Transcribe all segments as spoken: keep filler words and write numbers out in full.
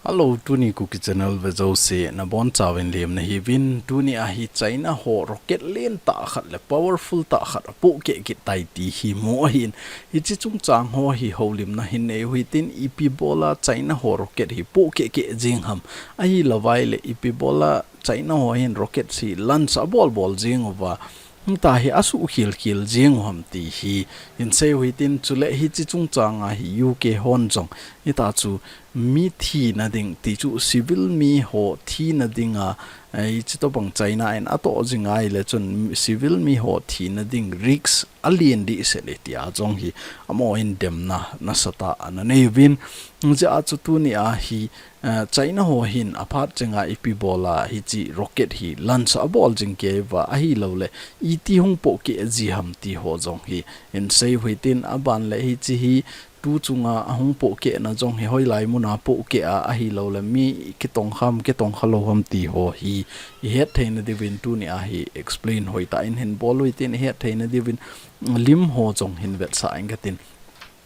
Hello, tuni Kuki Channel ve jouse nabonchauvin lemna hiuvin, tuni a hi China ho rocket lentah khat le powerful tah khat apohkeh kit tai ti hi mu ahin. Hiche chungchang ho hi houlimna hin nei u hitin, ipi bola China ho rocket hi pohkeh keh jing ham, ahilouva ahile ipi bola China ho hin rocket hi launch abol bol jing uva, hita hi asuh khel khel jing u ham ti hi hin sei u hitin, chule hiche chungchang a hi U K hon jong hita chu mi thina ding ti chu civil mi ho thina dinga, eh, hiche tobang China in atoh jing ahile chun civil mi ho thina ding risk alen dehset e tia jong hi amahon demna nasatah ana nei uvin. Hijeh a chu tuni a hi, eh, China ho hin aphat chenga ipi bola hiche rocket hi launch abol jing kei uva ahilouleh iti hung pohkeh ji ham ti ho jong hi hin sei u hitin, aban le hiche hi tu chunga ahung pohkeh na jong hi hoilai muna pohkeh a ahilouleh mi kitong kham kitong khalou ham ti ho hi ihet theina diuvin tuni a hi explain hoitah in hin bol u hitin, ihet theina diuvin lim ho jong hin vetsah inge katin.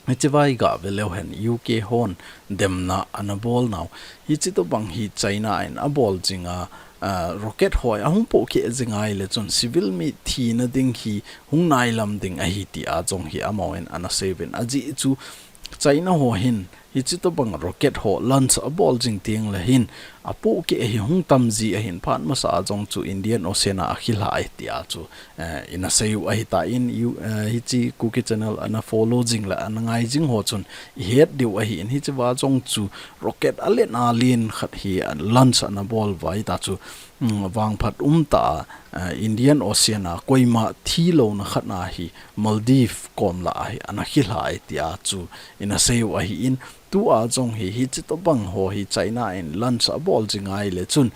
Hiche vai gah ve leu hen, U K hon demna ana bol nau. Hiche tobang hi China in abol jinga, ah, rocket ho hi ahung pohkeh jing ahile chun civil mi thina ding hi hung nailam ding ahi tia jong hi amahon ana sei uvin. Ajeh chu China ho hin hiche tobang rocket ho launch abol jing teng le hin apohkeh hi hung tam ji ahin, phat masa a jong chu Indian Ocean a akhilha e tia chu eh, ina sei u ahitan, U-, eh, hiche Kuki Channel ana follow jing le ana ngai jing ho chun ihet diu ahin, hiche va jong chu rocket alen alen khat hi launch ana bol uva hita chu, mm, vangphat umtah a, eh, Indian Ocean a koima thilouna khat na hi Maldives kom lah a hi ana khilha e tia chu ina sei u ahin, tua jong hi hiche tobang ho hi China in launch abol jing ahile chun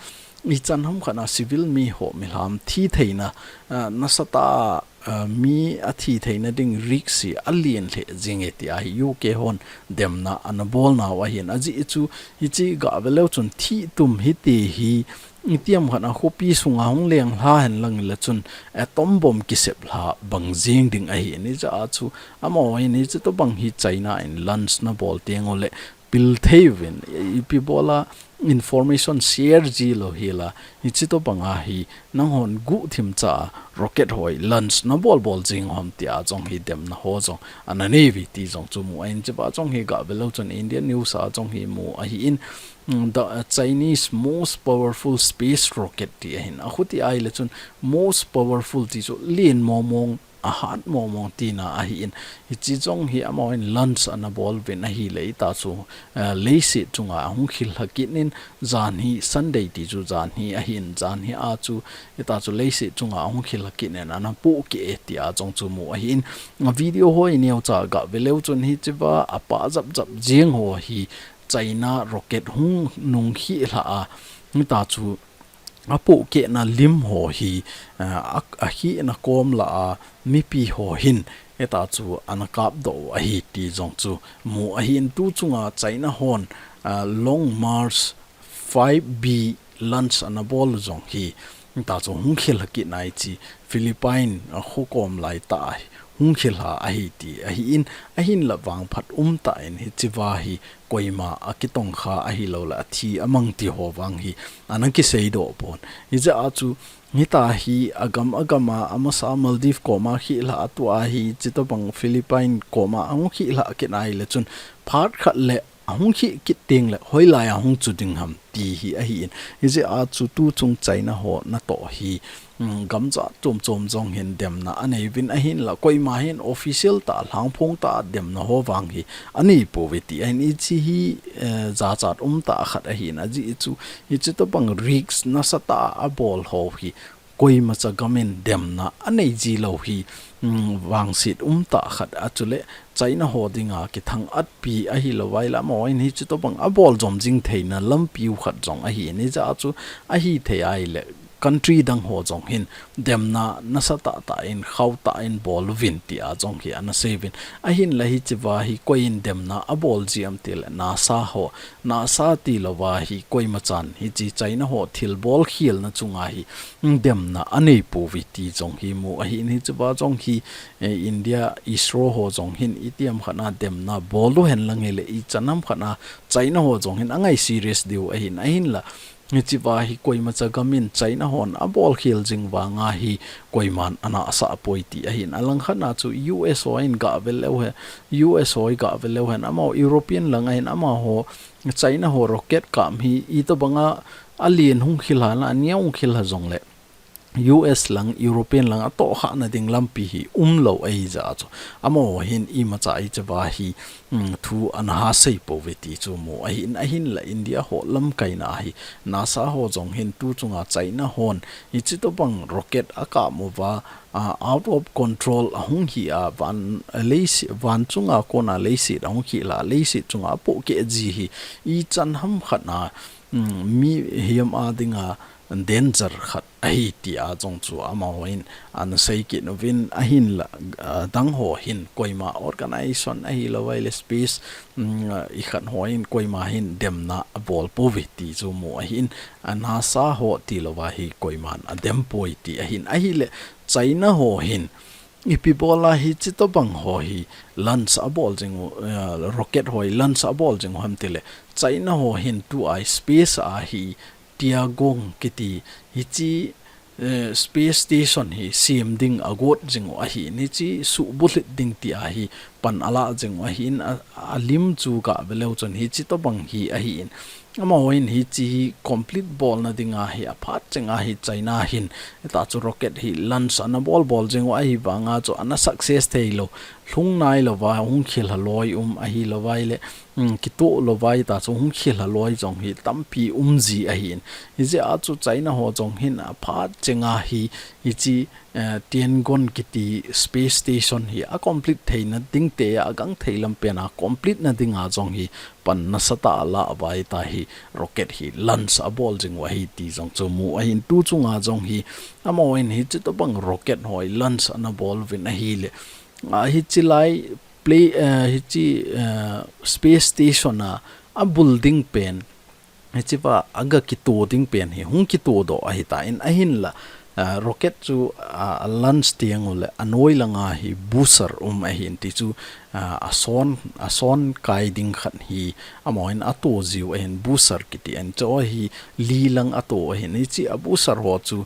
ichan ham khat na civil mi ho milham thi theina, ah, nasatah a, ah, mi athi theina ding risk hi alen lheh jing e tia hi U K hon demna ana bol nau ahin. Ajeh chu hiche gah ve leu chun thih tum hiti hi itiham khat na khopi sunga hung lenglha hen lang le chun atom bomb kisep lha bang jing ding ahin. Hijeh a chu amahon hiche tobang hi China in launch ana bol teng ule pil thei uvin, ipi bola information share ji lou hela, hiche tobang a hi nanghon guhthim cha a rocket ho hi launch ana bol bol jing u ham tia jong hi demna ho jong ana nei uve ti jong chu mu ahin. Hiche va jong hi gah ve leu chun Indian news a jong hi mu ahin, mm, the, uh, Chinese most powerful space rocket ti ahin. Akhuti ahile chun most powerful ti chu len mong mong, ahat mong mong tina ahin. Hiche jong hi amahon launch ana bol uvin ahile hita chu, eh, leiset chunga ahung khilha kit in, jan hi Sunday ti chu jan hi ahin, jan hi a chu hita chu leiset chunga ahung khilha kit in ana pohkeh e tia jong chu mu ahin. A video ho hi neocha gah ve leu chun hiche va apah jap jap jing ho hi China rocket hung nung khilha a, hita chu apohkeh na lim ho hi, ah, a, akhihna kom lah a mipi ho hin hita chu ana kapdoh u ahi ti jong chu mu ahin. Tu chunga China hon, ah, Long March five B launch ana bol u jong hi hita chu hung khilha kit nai chi Philippine, ah, kho kom lai tah a hung khilha ahi ti ahin, ahinla vangphat umtah in hiche va hi koima akitongkha ahilouleh athi amang ti ho vang hi ana kiseidoh pon. Hijeh a chu hita hi agam agam a, amasa Maldives kom a khilha a, tua hi hiche tobang Philippine kom a ahung khilha kit nai le chun phat khat le ahung khih kit teng le hoilai a hung chu ding ham ti hi ahin. Hijeh a chu tu chung China ho natoh hi, mm, gam jat chom chom jong hin demna anei uvin ahinla, koima hin official tah, lhangphong tah demna ho vang hi anei pouve ti ahin. Hiche hi, eh, jachat umtah khat ahin, ajeh chu hiche tobang risk nasatah a abol ho hi koimacha gam in demna anei ji lou hi, mm, vangset umtah khat a, chule China ho dinga kithang-at pi ahilouva ahile amahon hiche tobang abol jom jing theina lampi u khat jong ahin. Hijeh a chu ahithei ahile country dang ho jong hin demna nasatah tah in, khauhtah in bol uvin tia jong hi ana sei uvin. Ahinla hichea hi koi in demna abol ji ham tile NASA ho, NASA tilouva hi koimachan hiche China ho thilbol khelna chunga hi demna anei pouve ti jong hi mu ahin, hichea jong hi, eh, India ISRO ho jong hin itiham khat a demna bol uhen lang hile ichan ham khat a China ho jong hin angai serious diu ahin, ahinla hichea hi koimacha gam in China hon abol khel jing vanga hi koiman ana sah poi ti ahin, alang khat a chu US ho in gah ve leu hen, US ho in gah ve leu hen, amaho European lang ahin, amaho China ho rocket kap hi itobanga alen hung khel ham, aneo hung khel ham jongle US lang, European lang atohkhah na ding lampi hi umlou ahi jeh a chu amaho hin imacha hichea hi, um, thu ana ha sei pouve ti chu mu ahin, ahinla India ho lamkaina hi NASA ho jong hin tu chunga China hon hiche tobang rocket akap uva, a, out of control ahung hi a, van, a, leiset, van chunga kona leiset ahung khel a, leiset chunga apohkeh ji hi ichan ham khat a, um, mihem a dinga danger khat ahi tia jong chu amaho hin ana sei kit uvin, ahinla, ah, dang ho hin koima organization ahilouva ile space, mm, ah, ikhat ho hin koima hin demna abol pouve ti chu mu ahin, ah, NASA ho tilouva hi koiman adem poi ti ahin, ahile China ho hin ipi bola hiche tobang ho hi launch abol jing u, ah, rocket ho hi launch abol jing u ham tile China ho hin tua space a hi Tiangong kiti hiche, eh, space station hi sem ding agot jing u ahin, hiche suhbulhit ding tia hi pan ala jing u ahin, a, alim chu gah ve leu chun hiche tobang hi ahin. Amaho hin hiche hi complete bolna dinga hi aphat chenga hi China hin, hita chu rocket hi launch ana bol bol jing u ahi vanga chu ana success theilou, lhung nailouva hung khel ha loi um ahilouva ile, um, kitoh louva hita chu hung khel ha loi jong hi tampi um ji ahin. Hijeh a chu China ho jong hin aphat chenga hi, hiche, eh, Tiangong kiti space station hi a complete theina ding tia agang thei lam pen a complete na dinga jong hi pan nasatah a ala uva hita hi rocket hi launch abol jing u ahi ti jong chu mu ahin, tu chunga jong hi amaho hin hiche tobang rocket ho hi launch ana bol uvin ahile, ah, hiche lai play, eh, hiche, eh, space station a, abul ding pen, hichea aga kito ding pen hi hung kitodoh ahitan ahinla, eh, rocket chu, ah, alaunch tiang uleh anoi langa hi booster um ahin ti chu, ah, ason, ason kai ding khat hi amaho hin ato jiu ahin, booster kiti ahin, chu hi li lang ato ahin, hiche a booster ho chu,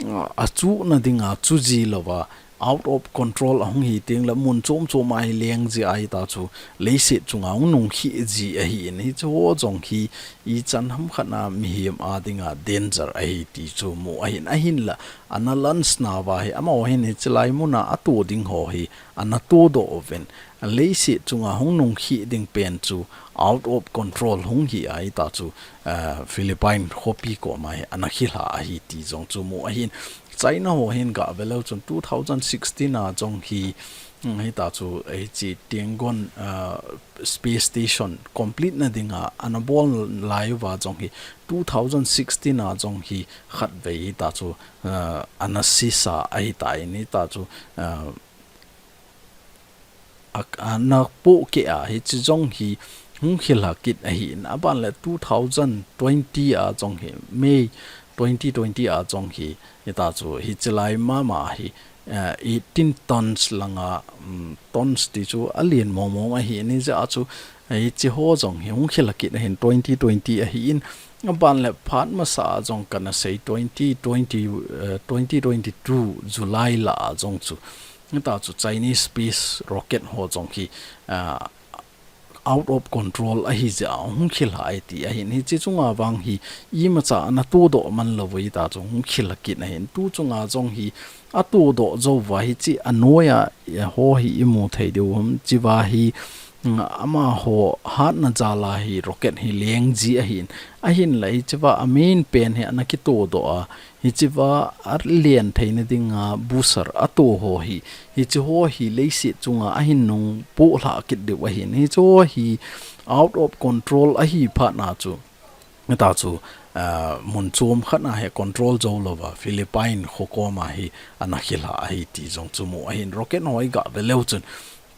ah, achuhna dinga chu ji louva, out of control ahung hi tengle mun chom chom a hi leng ji ahita chu leiset chunga hung nungkhih ji ahin, hiche ho jong hi ichan ham khat a mihem a dinga danger ahi ti chu mu ahin, ahinla ana launch nauva hi amaho hin hiche lai muna ato ding ho hi ana todoh uvin, leiset chunga hung nungkhih ding pen chu out of control hung hi ahita chu, eh, Philippine khopi koma hi ana khel a ahi ti jong chu mu ahin, China ho hin gah ve leu chun two thousand sixteen a jong hi, mm, hita chu, eh, hiche Tiangong, ah, space station complete na dinga ana bol lai uva jong hi two thousand sixteen a jong hi khatvei hita chu, ah, ana sisa ahitan hita chu, ah, a, ana pohkeh a, hiche jong hi hung khel ha kit ahin, aban le two thousand twenty a jong hi, May twenty twenty a jong hi, hita chu hiche lai mama hi, eh, eighteen tons langa, um, tons ti chu alen mong mong ahin, hijeh a chu, eh, hiche ho jong hi hung khel ha kit ahin twenty twenty ahin, aban le phat masa a jong kana sei twenty twenty, eh, twenty twenty-two July lah a jong chu, hita chu Chinese space rocket ho jong hi, ah, out of control ahi jeh a hung khel ha e ti ahin, hiche chunga vang hi imacha ana todoh man lou u hita chu hung khel ha kit ahin, tu chunga jong hi atodoh jou uva hiche anoi a, eh, ho hi imu thei diu ham, hichea hi, mm, amaho hatna jal a hi rocket hi leng ji ahin, ahinla hichea a main pen hi ana kitodoh a, hichea alen theina dinga booster ato ho hi, hiche ho hi leiset chunga ahin nung pohlhah kit diu ahin, hiche ho hi out of control ahi phat na chu, hita chu, ah, mun chom khat a hi control jou louva Philippine kho koma hi ana khilha ahi ti jong chu mu ahin. Rocket ho i ga ve leu chun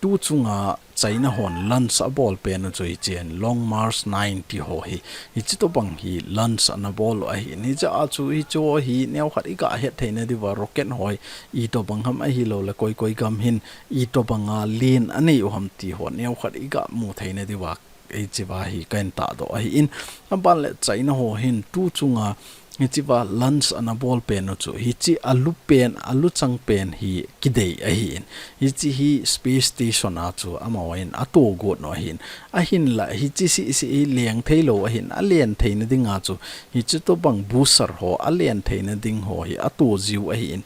tu chunga China hon launch abol pen u chu hiche Long March nine ti ho hi, hichi tobang hi launch ana bol u ahin. Hiche a chu hiche ho hi neokhat i ga het theina diuva rocket ho hi itobang ham ahilouleh koi koi gam hin itobanga len anei u ham ti ho neokhat i ga mu theina diuva hiche va hi ka hin tahdoh ahin. Aban le China ho hin tu chunga hiche va launch ana bol pen u chu hiche a lu pen, a luchang pen hi kidei ahin. Hiche hi space station a chu amahon ato got u ahin. Ahinla hiche sisi hi leng thei lou ahin, alen theina dinga chu hichi tobang booster ho alen theina ding ho hi ato jiu ahin.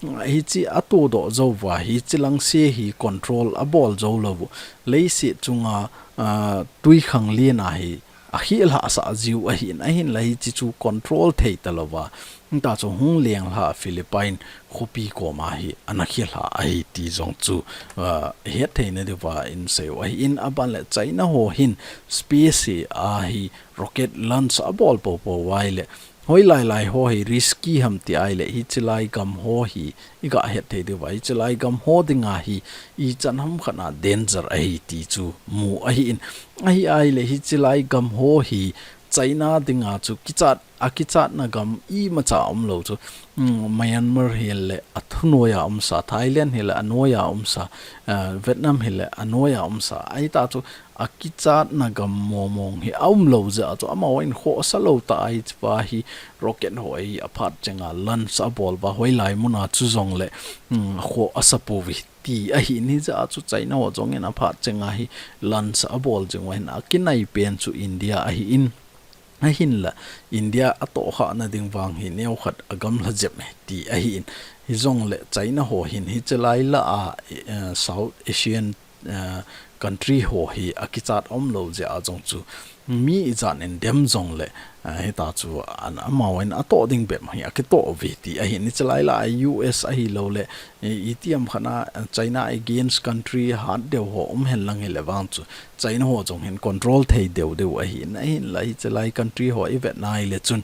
Hiche ato doh jou uva hiche lang se hi control abol jou lou u. Leiset chunga, ah, twikhanglen a hi akhilhah sah jiu ahin, ahinla hiche chu control thei talouva. Hita chu hung lenglha Philippine khopi koma hi ana khilha ahi ti jong chu, ah, het theina diuva in sei u ahin. Aban le China ho hin space a hi rocket launch abol popo uva ahile hoilai lai ho hi risky ham ti ahile hiche lai gam ho hi i ga het thei diuva, hiche lai gam ho dinga hi ichan ham khat a danger ahi ti chu mu ahin. Ahi ahile hiche lai gam ho hi China dinga chu kichat, akichatna gam imacha umlou chu, mm, Myanmar hile athu noiya umsa, Thailand hile anoiya umsa, ah, Vietnam hile anoiya umsa. Ahita chu akichatna gam mong mong hi aumlou jeh a chu amahon khoh asa lou tah a hiche va hi rocket ho hi aphat chenga launch abol uva hoilai muna chu jongle, mm, khoh asa pouve ti ahin. Hijeh a chu China ho jong in aphat chenga hi launch abol jing uva ahin, akinai pen chu India ahin. Ahinla India atohkhahna ding vang hi neokhat agamlha jep e ti ahin. Hijongle China ho hin hiche lai lah a, eh, South Asian, eh, country ho hi akichat umlou jeh a jong chu mi ijat in dem jongle, eh, hita chu an amahon atoh ding bep hi akitoh uve ti ahin. Hiche lai lah a U S ahilouleh, eh, itiham khat a, eh, China against country hat deu ho um hen lang hile vang chu China ho jong hin control thei deu deu ahin. Ahinla hiche lai country ho i vet na ahile chun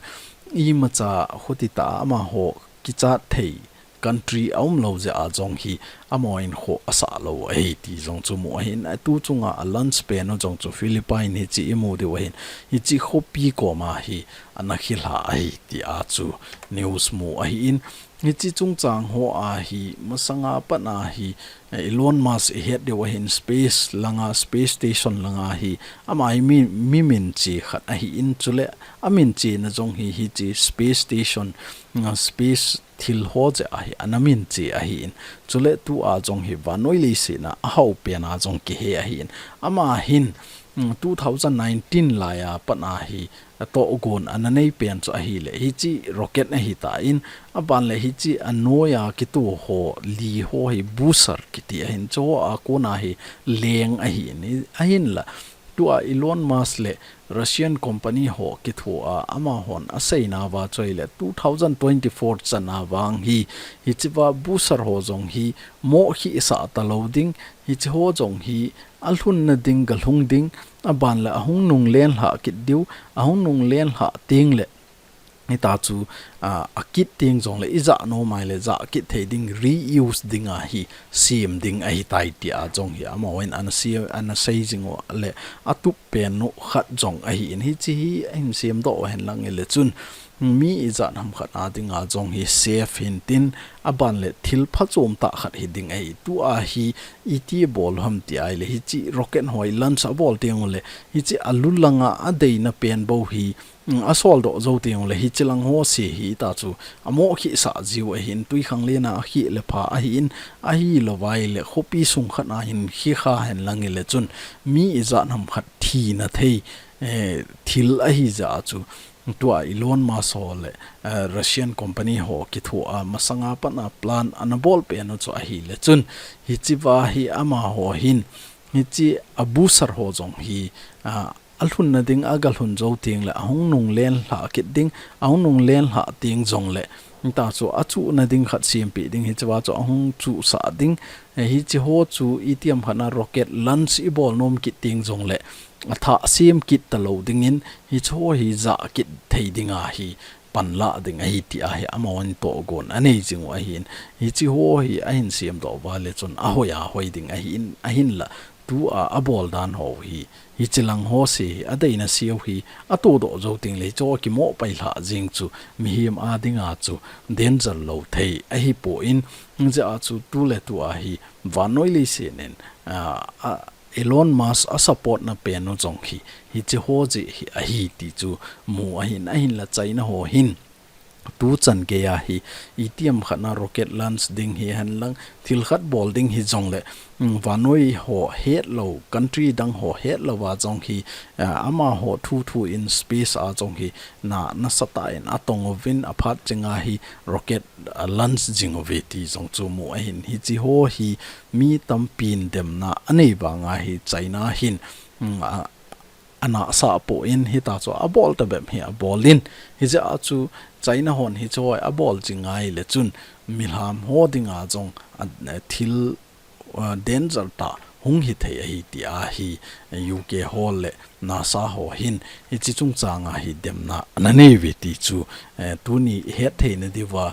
imacha khuti tah a amaho kichat thei country aumlou jeh a jong hi amahon khoh asa lou ahi ti jong chu mu ahin. Atu chunga alaunch pen u jong chu Philippine hiche i mu diu ahin. Hiche khopi koma hi ana khilha ahi ti a chu news mu ahin. Hiche chungchang ho a hi masanga pat a hi, eh, Elon Musk i het diu ahin space langa, space station langa hi ama hi mi, mi minche khat ahin, chule aminchena jong hi hiche space station, nga space thil ho jeh a hi ana minche ahin. Chule tua jong hi vannoi leiset a ahao pen a jong kihe ahin. Ama hin, mm, two thousand nineteen lai a pat a hi atohgon ana nei pen chu ahile hiche rocket ahitan, aban le hiche anoiya kito ho li ho hi booster kiti ahin, chu ho a kona hi leng ahin. Ahinla tua Elon Musk le Russian company ho kithoa amahon aseina uva chu ahile two thousand twenty-four chan a vang hi hiche va booster ho jong hi moh khehsah talou ding, hiche ho jong hi alhunna ding galhung ding, aban le ahung nung lenlhah kit diu, ahung nung lenlhah tengle hita chu, ah, akit teng jongle ijah nom ahile jah kit thei ding, reuse dinga hi sem ding ahitai tia jong hi amahon ana sei, ana sei jing u le atup pen u khat jong ahin. Hiche hi ahin semdoh u hen lang hile chun mi ijat ham khat a dinga jong hi safe hintin, aban le thil phachom tah khat hi ding ahi. Tua hi iti bol ham ti ahile hiche rocket ho launch abol teng ule hiche alu langa adeina pen bou hi, mm, asoldoh jou teng ule hiche lang ho se hita chu amoh khehsah jiu ahin, twikhanglen a akheh le pha ahin, ahilou vai le khopi sung khat a hin khekha hen lang hile chun mi ijat ham khat thina thei, eh, thil ahi jeh a chu tua Elon Musk ho le, eh, Russian company ho kithoa masanga pat a plan ana bol pen u chu ahile chun hiche va hi amaho hin hiche a booster ho jong hi, ah, alhunna ding agalhun jou tengle ahung nung lenlhah kit ding, ahung nung lenlhah teng jongle Hita chu achuhna ding khat sempeh ding, hichea chu ahung chuhsah ding. Eh, hiche ho chu itiham khat na rocket launch ibol nom kit teng jongle athah sem kit talou dingin, hiche ho hi jah kit thei dinga hi panlah ding ahi tia hi amahon tohgon anei jing u ahin. Hiche ho hi ahin semdoh uva le chun ahoi ahoi ding ahin, ahinla tua abol dan ho hi, hiche lang ho se hi, adeina seu hi atohdoh jou tengle hiche ho kimoh pailhah jeng chu mihem a dinga chu danger lou thei ahipoi. Hijeh a chu tuletua hi vannoi leiset in, ah, ah, Elon Musk asupportna pen u jong hi, hiche ho jeh hi ahi ti chu mu ahin, ahinla China ho hin tuchan geiya hi itiham khat na rocket launch ding hihen lang, thil khat bol ding hijongle, mm, vannoi ho hetlou, country dang ho hetlouva jong hi, ah, amaho thuthu in space a jong hi na, nasatah in atong uvin, aphat chenga hi rocket, ah, launch jing uve ti jong chu mu ahin. Hiche ho hi mi tampin demna anei vanga hi China hin, mm, a, anahsah poi, hita chu abol tabep hi abolin. Hijeh a chu China hon hiche ho abol jing ngai le chun milham ho dinga jong a, a thil, ah, danger tah hung hithei ahi tia hi U K ho le NASA ho hin hiche chungchanga hi demna ana nei uve ti chu, eh, tuni hetthei nadiuva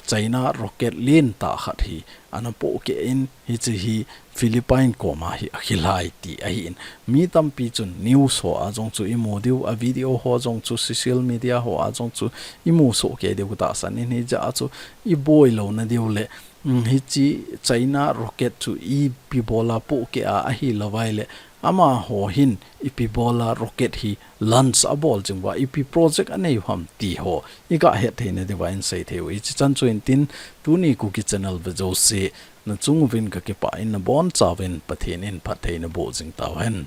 China rocket lentah khat hi ana pohkeh in, hiche hi Philippine koma hi akhilhai ti ahin. Mi tampi chun news ho a jong chu imu diu, a video ho jong chu social media ho a jong chu imu sohkei diu katahsan in, hijeh a chu iboi louna diu le, mm, hiche China rocket chu ipi bola pohkeh a ahilouva ahile, amaho hin ipi bola rocket hi launch abol jing uva, ipi project anei u ham ti ho iga hetthei nadiuva insei thei u. Hiche chan chu hintin, tuni Kuki channel ve jouse nachung uvin kakipah in, nabonchauvin Pathen in phatthei naboh jing tauhen.